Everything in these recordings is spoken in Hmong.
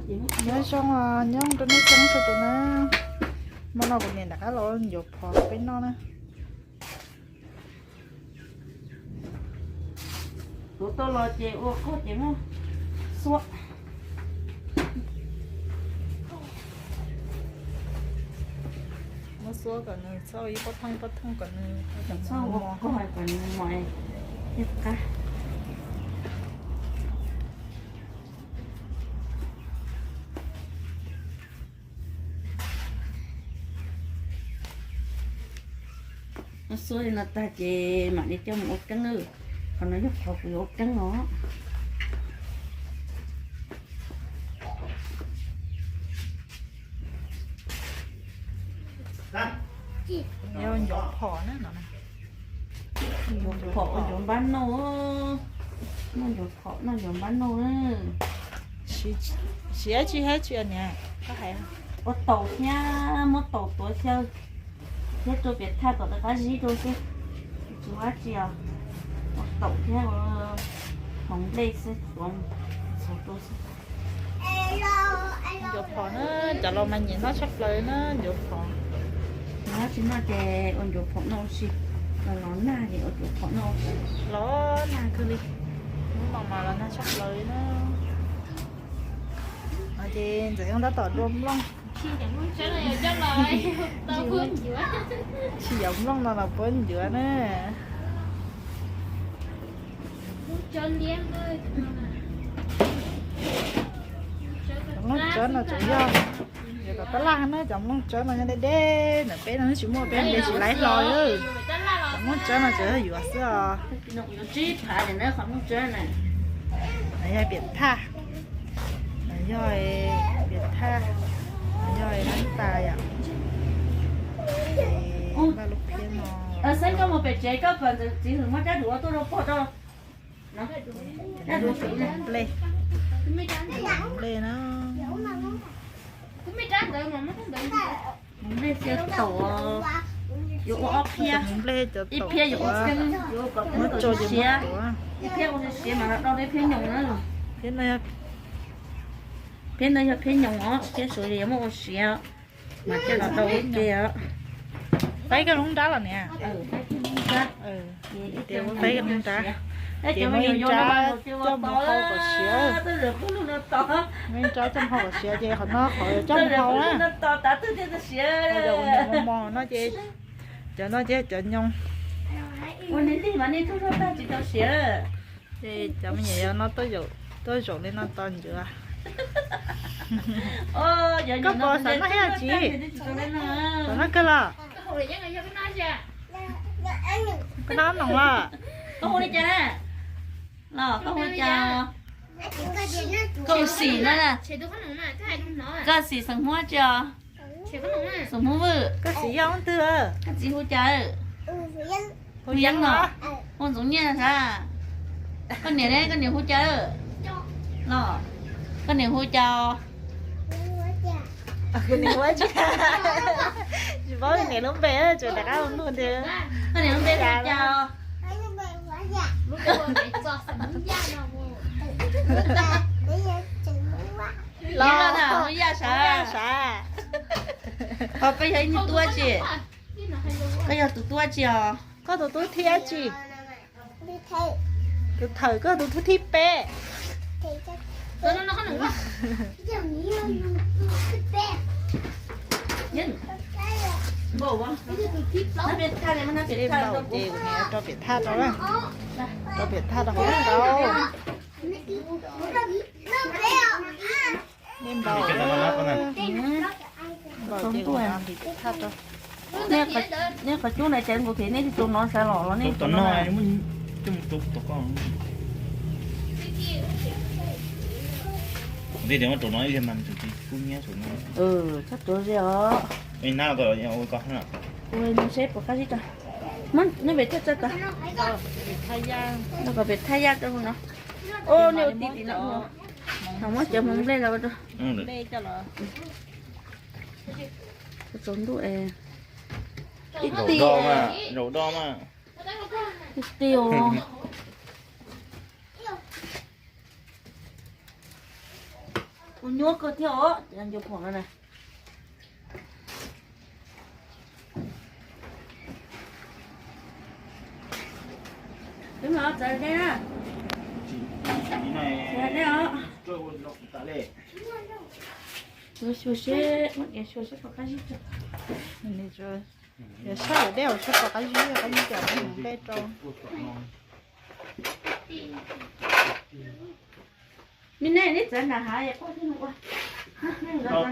Nyob zoo, nyob zoo rau nej txhua leej txhua tus na. Hmo no kuv niam rov qab los ncuav phom rau peb noj na. Kuv tuaj los ces ua qhov ces muab xuab. Muab xuab kom nws txhob ib pob thooj ib pob thooj kom nws txhob ua qhov kom nws mos thiaj qab. Muab xuab li no tag ces mam li coj mus ua keeb na. Qhov no yog qhov kuv yuav ua keeb os. Ncuav phom na no. Ncuav phom ua ncuav npab noj. Noj ncuav phom noj ncuav npab noj na. Siav tsis hab tsis niam, koj hais. Ua taum thiab muab taum tuav xyaw thiab rau piam thaj kom rov qab zib rau xwb. Tsis ua dab tsi os. Ua taum thiab ua hmoov nplej xwb tuav txhuv rau xwb. Ncuav phom na, cov laus mas nyiam noj tshaj plaws na ncuav phom. Noj tsis noj ces ua ncuav phom noj ua si. Los los nag ces ua ncuav phom noj ua si. Los nag kawg li. Hnub no mas los nag tshaj plaws li na. Ces ntxawm Yooj tab tom dua nplooj. Tsis yuav nplooj no los puab ncuav na. Cov nplooj tsawb no tseem yog, yog tom tab laj na, cov nplooj tsawb no nyob deb deb ntawm peb no tsis muaj, peb nce tsis laib hlo. Cov nplooj tsawb no tseem yog yuav xwb os. Yog piam thaj, yog piam thaj, yog nab tas yom. Vaj lub phiab no. Xeeb, koj mus pem tsev koj kom ntxawm txiv hwm muab rab duav tuaj rau pog rau. Nplej, nplej na. Nplej xyaw taum, yuav ua ob phiab, ib phiab yuav ua xeeb, yuav ua kom muab tso siav, ib phiab ua siav mas do ib phiab nyoos na. Phiab no yog phiab nyoos os, phiab suav yuav muab ua siav. Mas coj los rau ua ke os. Faib koj lub nrab los niam. Faib koj lub nrab. Ces muaj ib nrab coj mus hau kom siav. Muaj ib nrab coj mus hau kom siav ces qhov no qhov coj mus hau na. Yog ua niam mos mos no ces cov no ces cov nyoos. Ces cov me nyuam yaus no tuaj zaum li no tos ncuav. Koj puas xav noj thiab txiv? Xav noj kawg los? Koj noj noog los? Koj hu li cas na? Los koj hu li cas? Koj hu Xim na. Koj Xim xeem Hmoob tsi os? Xeem Hmoob Vwj. Koj Xim yog leej twg? Koj txiv hu cas? Hu Yeeb no. Hu Ntxoov Nyiaj sav. Koj niam ne, koj niam hu cas? Los koj niam hu cas? Tsis paub niam lub npe, tsuas rov qab hu nug ntag. Koj niam lub npe hu cas? Los hu Yaj sav. Koj yog ib tug tub tsi? Koj yog tus tub tsi os? Koj tus tub thib tsi? Tus thawm, koj tus tub thib peb. Rau piam thaj rau, rau piam thaj rau hauv tau. Nej npaum, npaum ces kuv hais piam thaj rau. Nej qhov cub na ces nkaus thiab nej tsis tau nov sav los los nej tau noj. Tej tias muab rau no ib yam mas tus tsis kub nyiab saum no. Txhob tuav ze os. Ua no seb puas qab zib tau. Nej pem thaj tsa tas. Los kom pem thaj yaj rau no. Os, nej ua ti tim no. Muab cov hmoov nplej los rau. Tsaus ntuj es. Ib ti, zaum do mas. Ib ti os. Ua nyuaj kawg thiab os, cov ncuav phoom no na. Txawv dej na. Txawv dej os. Xyuas seb, muab diav xyuas seb puas qab zib tso. Yog sab hauv dej hauv sab puas qab zib, qab zib ces muab nqe rau. Me nej, neb txawv nram hav es poj thiab ua. Txawv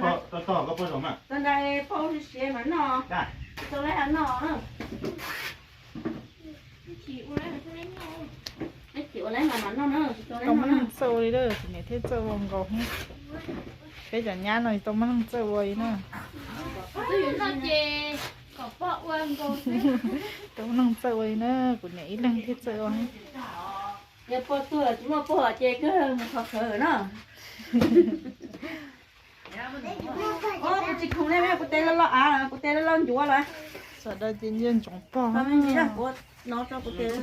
nram poj siav mas noj, tau lawv hav noj na. Tau muaj neeg txawj ua li lawm, kuv niam thiaj txawj ua nkaus. Peb cov nyab no tau muaj neeg txawj ua li na. Tau muaj neeg txawj ua li na, kuv niam ib leeg thiaj txawj ua. Yog pog tuag tsis muaj pog ces kawg mus qhov khawv no. Kuv tsis khoom li, kuv tes loj loj av, kuv tes loj loj ncuav lawm. Sawv daws ces ntsia ntsoov pog. Kuv no tso kuv tes.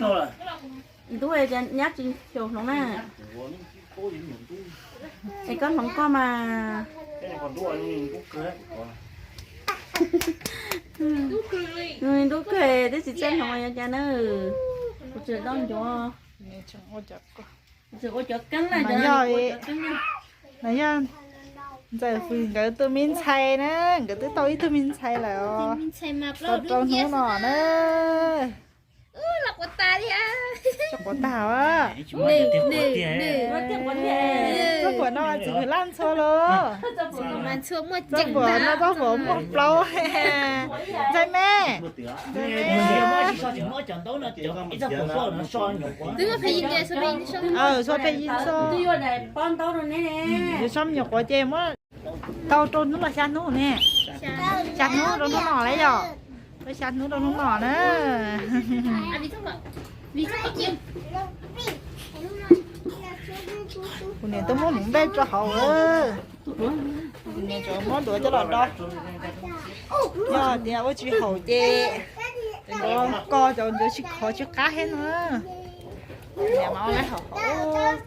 Ntub es nyab tsis xyaum hloov na. Es koj hloov koj mas. Ntub kawg twb tsis txawj hloov yog cas na. Kuv tseem tau ncuav. Tseem ua cov keeb na. Los yog Ntxawm Fwm nkawd tus me ntxhais na, nkawd twb tau ib tug me ntxhais lawm os. Tau rau hnub no na. Txoj puav tag os. Txoj puav no txiv Hwm Laj ntxhua los. Txoj puav no txoj puav muaj plaub. Ntxhais me, ntxhais me. Twb pheej yig so. Yuav so me nyuam quav ces muab tau rau hnub los xya hnub ne. Xya hnub rau hnub no lawm yom. Rau xya hnub rau hnub no na. Kuv niam twb muab hmoov npej rau hauv lawm. Kuv niam tseem muab duav coj los do. Yog tias ua tsis haum ces cov ncuav ko cov ncuav tsis khov tsis qab thiab no. Niam mas ua lawm hauv hauv.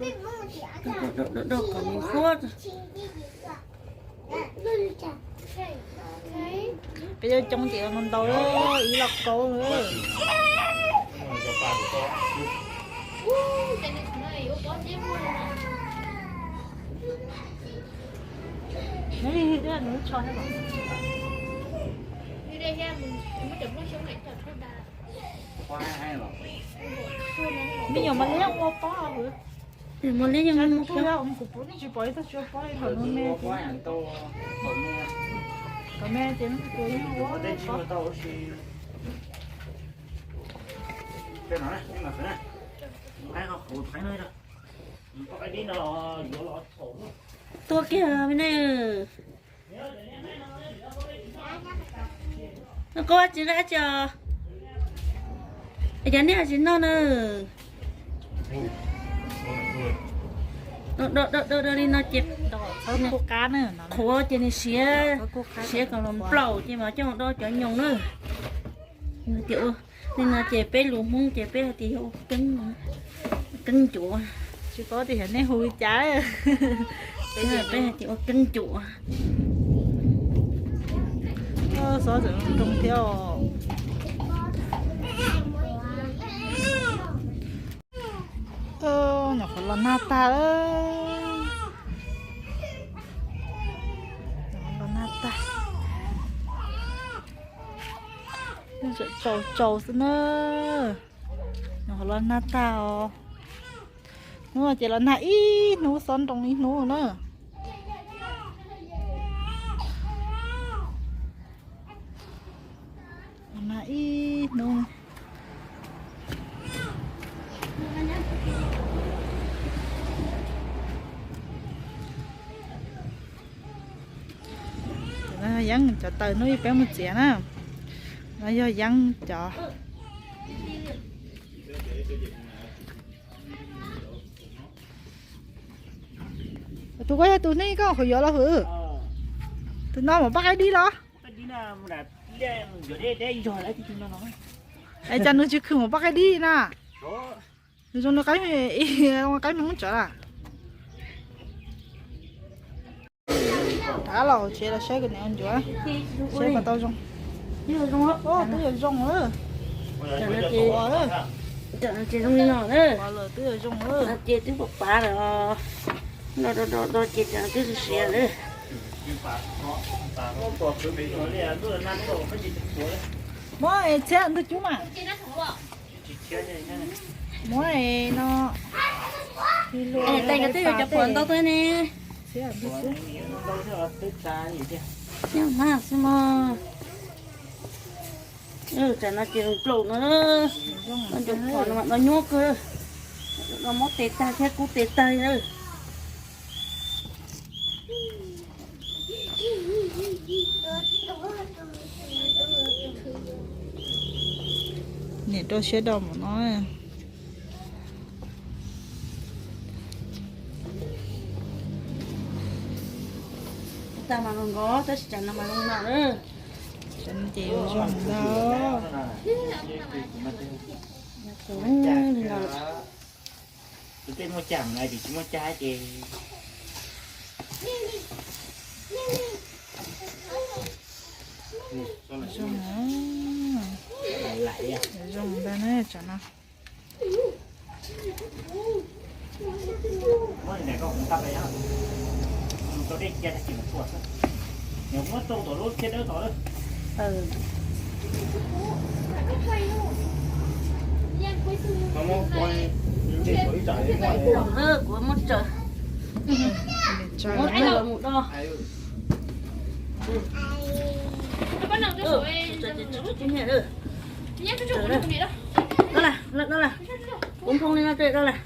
Peb coob coob ces ua ntau ntau, ib los kaub. Me nyuam mos liab ua pob. Mos liab yeej muaj pob. Kuv pom tsis pom ib tug tsis ua pob li, thaum me, thaum me ces tus yeej ua pob. Tuaj kiag me ne. Noj koj tsis nqa tsis os. Cov nej tsis noj na. Do do do li no ces qhuav ces nws siav, siav kom los nplaum ces mas coj do cov nyoos na. Tias ua li no ces peb lus Hmoob ces peb hais tias yog ua keeb, keeb ncuav. Tsis paub tias yog nej hu li cas. Peb hais tias ua keeb ncuav. Xob tseem zoo thiab. Nyuam qhuav los nag tag. Nyuam qhuav los nag tag. Tsaus tsaus xwb na. Nyuam qhuav los nag tag os. Hnub no ces los nag ib hnub xob nroo ib hnub na. Los nag ib hnub. No yog yeeb cov taws hnub ib peb mus txiav na. No yog yeeb cov. Tus koj yog tus neeg koj qhuav yuav los hwm? Tus no mus pab qaib dib los? Es cas nws tsis khwm mus pab qaib dib na? Nws zoo li qaib, qaib Hmoob tsawv lawm. Rov los tsev los saib kuv niam ua ncuav, saib puas tau zoo. Twb yuav zoo lawm. Ua lawm, twb yuav zoo li no na. Ua lawm, twb yuav zoo lawm. Ces twb pom pav lawm. No do do ces twb siav lawm. Muab txhiab ntug cub mas. Muab no. Tais cov twb yuav cov phuam ntau tuaj ne. Nyob mas xwb mog. Tsam no ces plaum no, cov phuam no mas no nyuaj kawg. No muab tes tag thiab kub tes tag li na. Niam rau siab do mus no. Tag mas zoo nkauj tab sis tsam no mas zoo no na. Tsam no ces zoo ntag. Tus tej muaj cag na, tus tsis muaj cag ces zoo, zoo ntag na tsam no. Kuv muab tsaws, muab tsaws los mus do. Do las, do las. Kuv nphoo li no ces do las.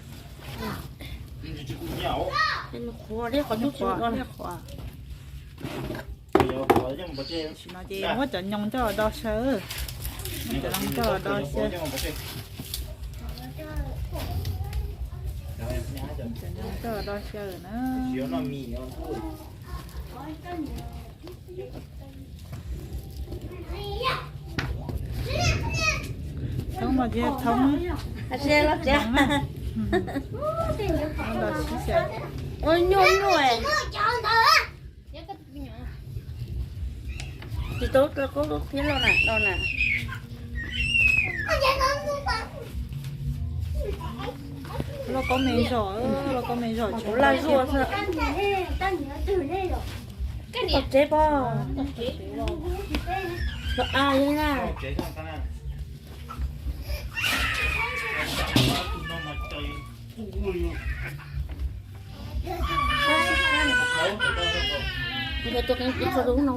Qhuav thiab qhov cub tsis do las. Tam sim no ces muab cov nyoos coj los do xyaw. Muab cov nyoos coj los do xyaw. Cov nyoos coj los do xyaw na. Thoob no ces thoob, los tsev, los sib xyaw. Ua nyuaj nyuaj. Tsis tau rau koj lub phiab loj na, loj na. Lauj kaub me zog, lauj kaub me zog, kuv laj zuaj xwb. Tom tsev pog, los a li na. Tus qhov rau no.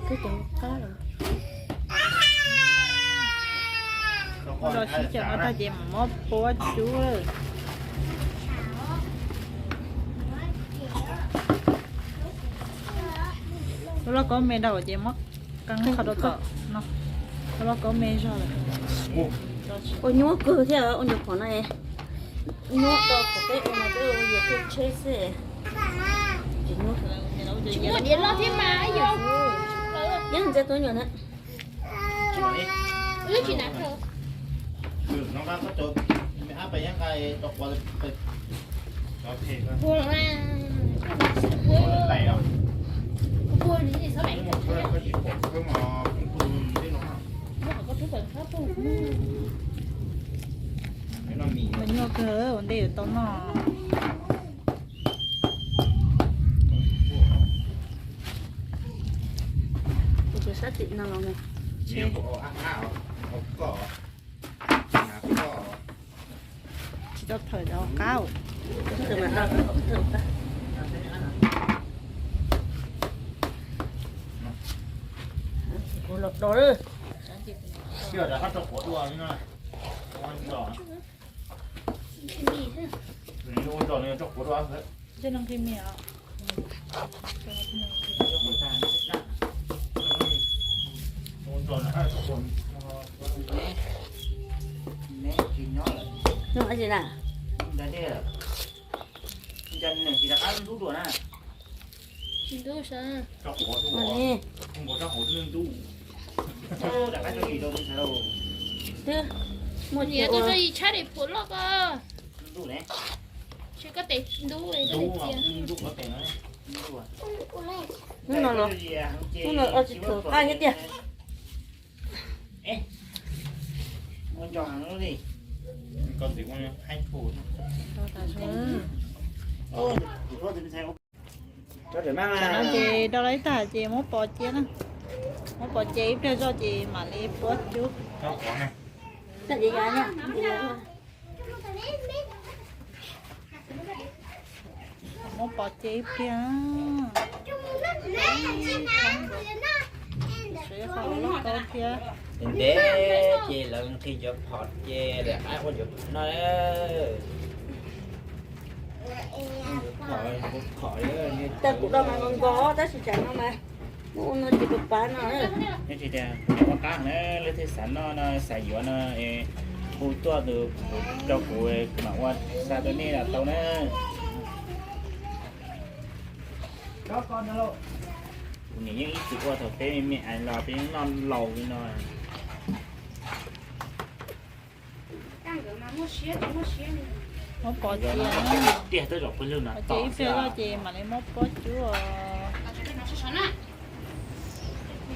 Twb cov qab lawm. Los sib cov no tag ces mam muab pua cub lawm. Tus lauj kaub me dau ces muab qee qho rau tom no. Tus lauj kaub me zog lawm. Ua nyuaj kawg thiab ua nyuag qhov no. Nyuaj tau qhov peb ua mas peb ua yog tus tsheb xwb. Tsis muaj diav loj thiab mas. Yeej ntsia tus nyuam na. Mas nyuaj kawg ua ntej yuav tau noj. Tus sab tim no los. Tsis tau thawm cov qab. Kuv los do lawm. Noj ua dab tsi na? Tsis ntub sav. Twb Niam, tus zog yim tshab daim phuam loj ko. Tsis, koj tes ntub, koj tes txias. Hnub no los, hnub no tsis thuam qab thiab tiag. Tam no ces do lawv ib tag ces muab pov cia na. Muab pov cia ib pliag zoj ces mam li puab cub. Muab pov cia ib pliag. Seb qhov loj kau thiab. Ntev ces lawv nqhis cov phom ces lawv qab ua cov phom no. Phom, phom, tas kuv do mas nkaus nkaus tab sis tsam no mas muab ua no ces pab pab no. Nyob tsis tias ua qab na, leej twg xav noj no xav yuav no, hu tuaj tus rau kuv, kuv mam ua xa rau nej los tau na. Kuv niam yeej ib txwm ua thaum peb me me los peb yeej noj laus li no. Muab pov cia, tiag tab zaum peb lug no cia ib pliag zoj ces mam li muab puab cub.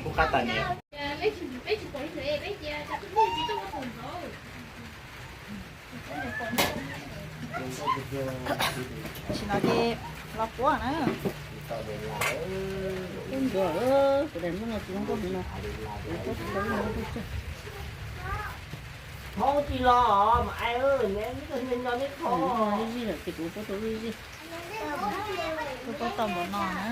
Kuv qab tas niam. Tam sim no ces los puab na. Ntsuag, kuv daim muab no tsis zoo nkauj heev no. Kuv puab tsis tau lub no. Thauj tsis los mas ai, neb neb nco neb thauj. Zij lawm ces kuv puab tau zij. Kuv puab tau npaum no na.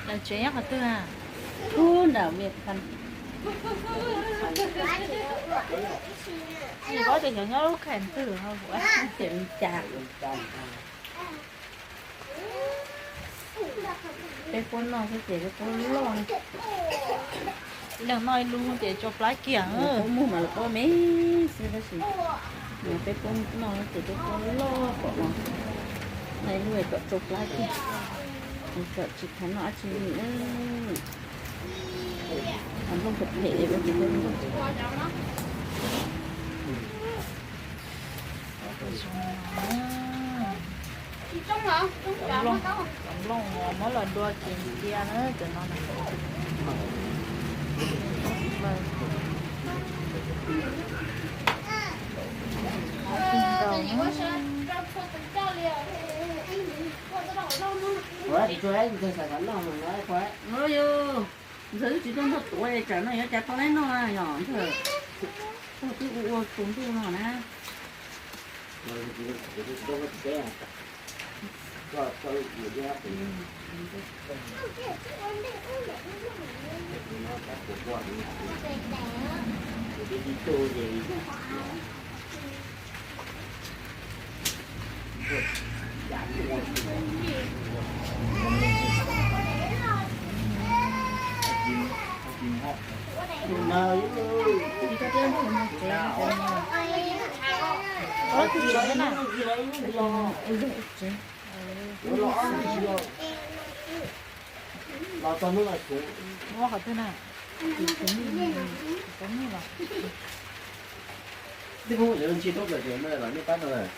Lawv tsev nyob qhov twg a? Ub, nram Vias Phas. Tsis paub tias xyov nyob lub khaim twg ho kuv. Ces li cas. Peb puab noj xwb ces peb puab loj. Ib leeg noj ib lub ces tsau plab kiag. Puab muag mas lawv puab me xwb tab sis peb puab noj ces peb puab loj kom no. Noj ib lub kom tsau plab kiag. Kom tsis khav noj dab tsi li. Nplooj phem phem. Cov nplooj muab los dua kiag cia na cov no na. Ntxawg tsis tau nrog tuav tsam no yuav cas tau neb noj yom, ntxawg twb ua tus ntuj no na. Muab qhov twg na? Tus nij los. Ntsis tub plaws ces no los nej pab no lawm.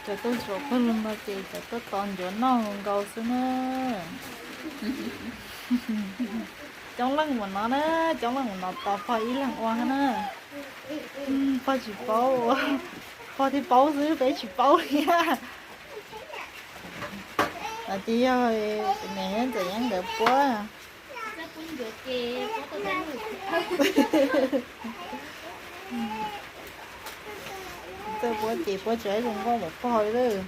Cov tuaj ntsuam pawg lug no ces cov tuaj tos ncuav noj nkaus xwb na. Coob leej mus no na, coob leej mus no tos pog ib leeg ua na. Pog tsis paub, pog thiaj paub xwb, peb tsis paub li. Ces yog niam Ntxawm Yeeb nkawd puab. Puab ncuav ces puab tuaj tau lug. Txawj puab ces puab tsis zoo nkauj npaum pog li lawm.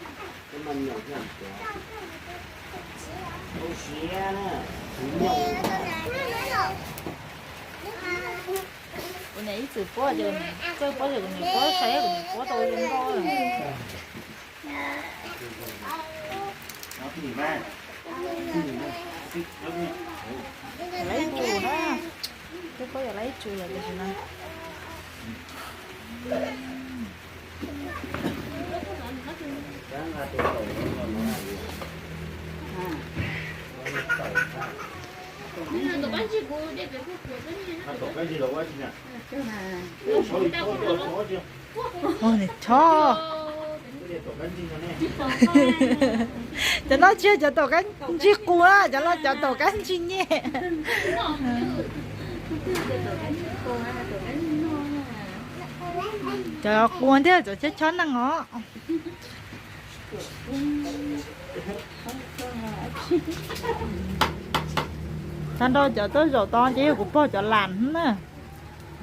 Kuv niam ib txwm puab ces, txawj puab ces kuv niam puab saib kuv niam puab tau zoo nkauj. Laib ib tsu na, txawj puab yuav laib ib tsu lawm tam sim no. Ua, niam chob. Cov no tsis yog cov taum kab ntsig qus, cov no cov taum kab ntsig nyem. Cov qus thiab cov chob chob neeg os. Tag nrho cov tuaj zaum tod ces yog kuv pog cov lam na.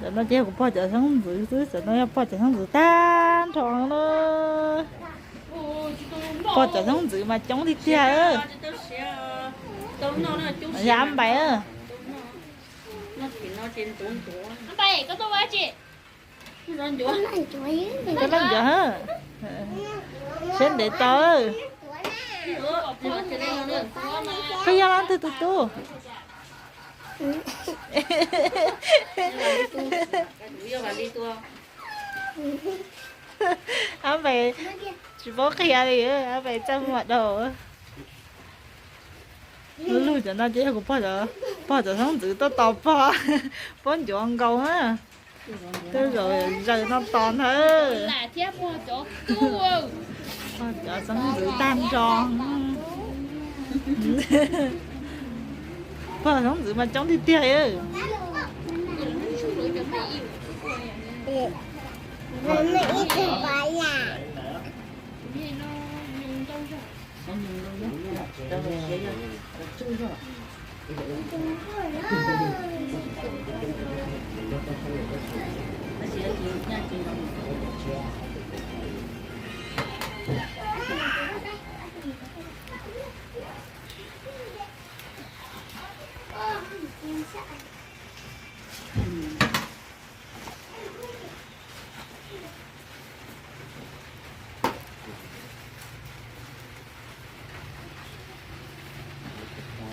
Cov no ces yog kuv pog cov xeeb ntxwv xwb, cov no yog pog cov xeeb ntxwv tag nrho na. Pog cov xeeb ntxwv mas coob tiag tiag. Yog Ab Npais. Koj leej ncuav, siab ntev tau. Koj yog leej twg tus tub? Ab Npais tsis paub qhia li, Ab Npais txaj muag dhau. Lub lug cov no ces yog kuv pog cov xeeb ntxwv tuaj tos pog, pog ncuav nkaus na. Tuaj zaum zaws no tos ntag. Pog cov xeeb ntxwv tag nrho. Pog xeeb ntxwv mas coob tiag tiag.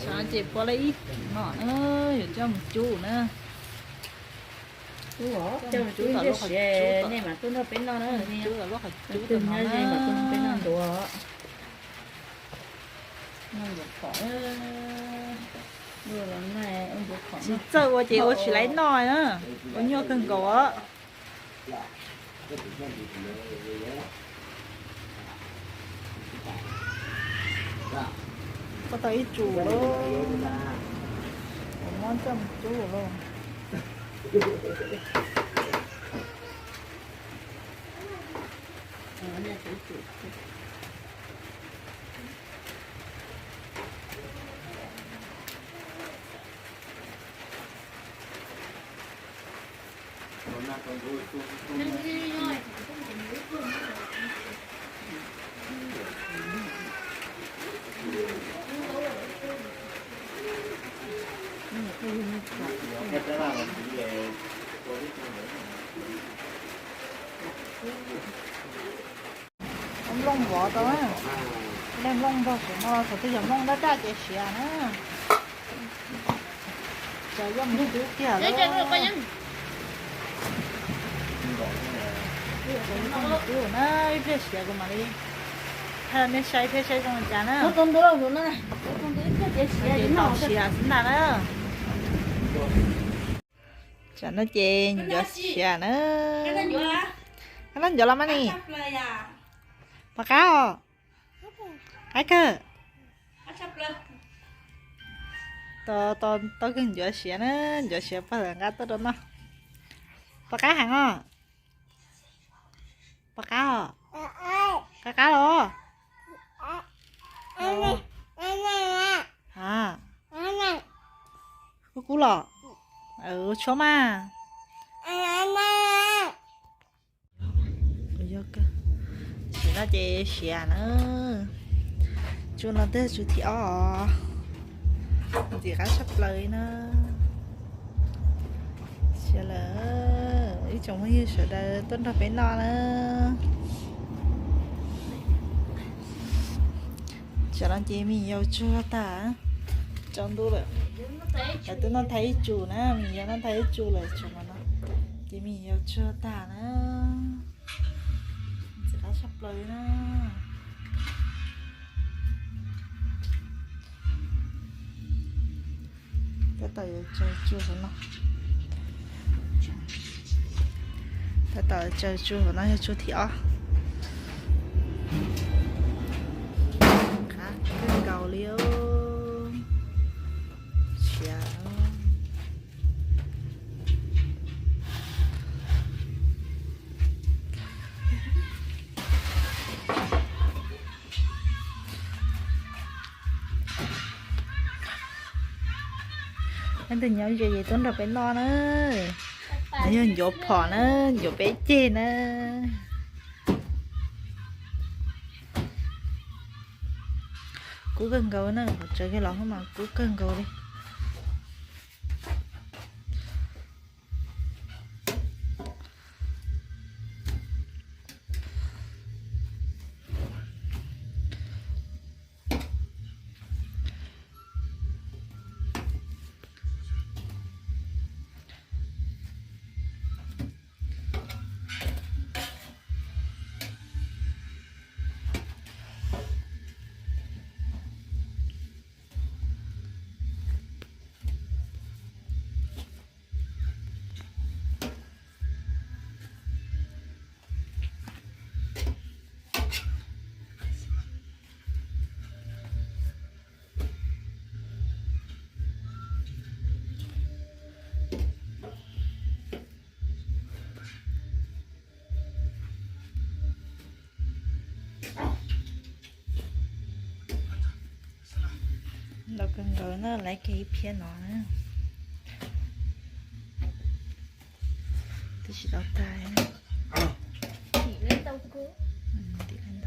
Tshav ces puav leej ib no na, yuav coj mus cub na. Coj mus cub tom lub qhov cub, nej mam tuaj nrog peb noj na. Cub tom lub qhov cub tom no na. Tsis txawj ua ces ua tsis laib noj na, ua nyuaj kawg nkaus os. Puab tau ib tsu lawm, muab coj mus cub lawm. Nplooj vov tau, nplooj npog saum no, thaum twg yog nplooj daj daj ces siav na. Cov yog mus cub kiag lawm. Cub na, ib pliag siav kuv mam li thaij nej saib thiab saib zoo li cas na. Ces tos siav xwb ntag na. Tsam no ces ncuav siav na. Koj ncuav los mas ni? Pom qab os. Qab kawg. Tau kawg ncuav siav na, ncuav siav pog lawv nqa tuaj rau noj. Pom qab heev os. Pom qab os. Qab qab los. Kub kub los. Tshuab mas. Yog kawg. Tam sim no ces siav na. Tsuj no twb tsuj thib ob os. Ntxim qab tshaj plaws li na. Siav lawm, ib tsoom phooj ywg sawv daws tuaj nrog peb noj na. Tam sim no ces me nyuam yaus tsuag tag, tsaus ntuj lawm. Lawv twb noj tag ib tsum na, me nyuam yaus noj tag ib tsum lawm, tsaus no ces me nyuam yaus tsuag tag na. Ntxim qab tshaj plaws li na. Tab tom yuav tsaws tsuj hauv no. Tab tom tsaws tsuj hauv no yog tsuj thib ob. Qab kawg nkaus li os. Siav. Leej twg nyob ze ces tuaj nrog peb noj na. No yog ncuav phom na, ncuav peb ceg na. Kub kawg nkaus na, qhov tsaws kiag los mas kub kawg nkaus li. Ntau kawg nkaus na, laiv kiag ib phiab no na. Twb tsis tau tag. Tim ntau kawg. Ntxim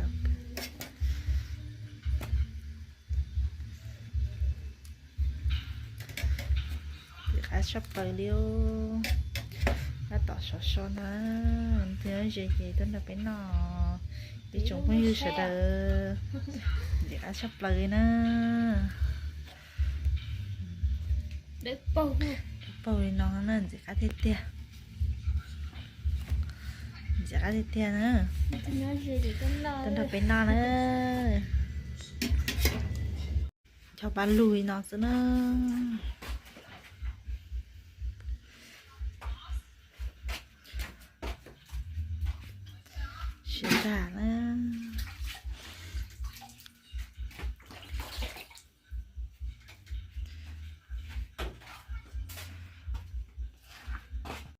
qab tshaj plaws li os. Tab tom sov so na, leej twg nyob ze ces tuaj nrog peb noj. Ib tsoom phooj ywg sawv daws, ntxim qab tshaj plaws li na. Paug li no na, ntxim qab tiag tiag. Ntxim qab tiag tiag na. Tuaj nrog peb noj na. Cov paj lug li no xwb na. Siav tag na.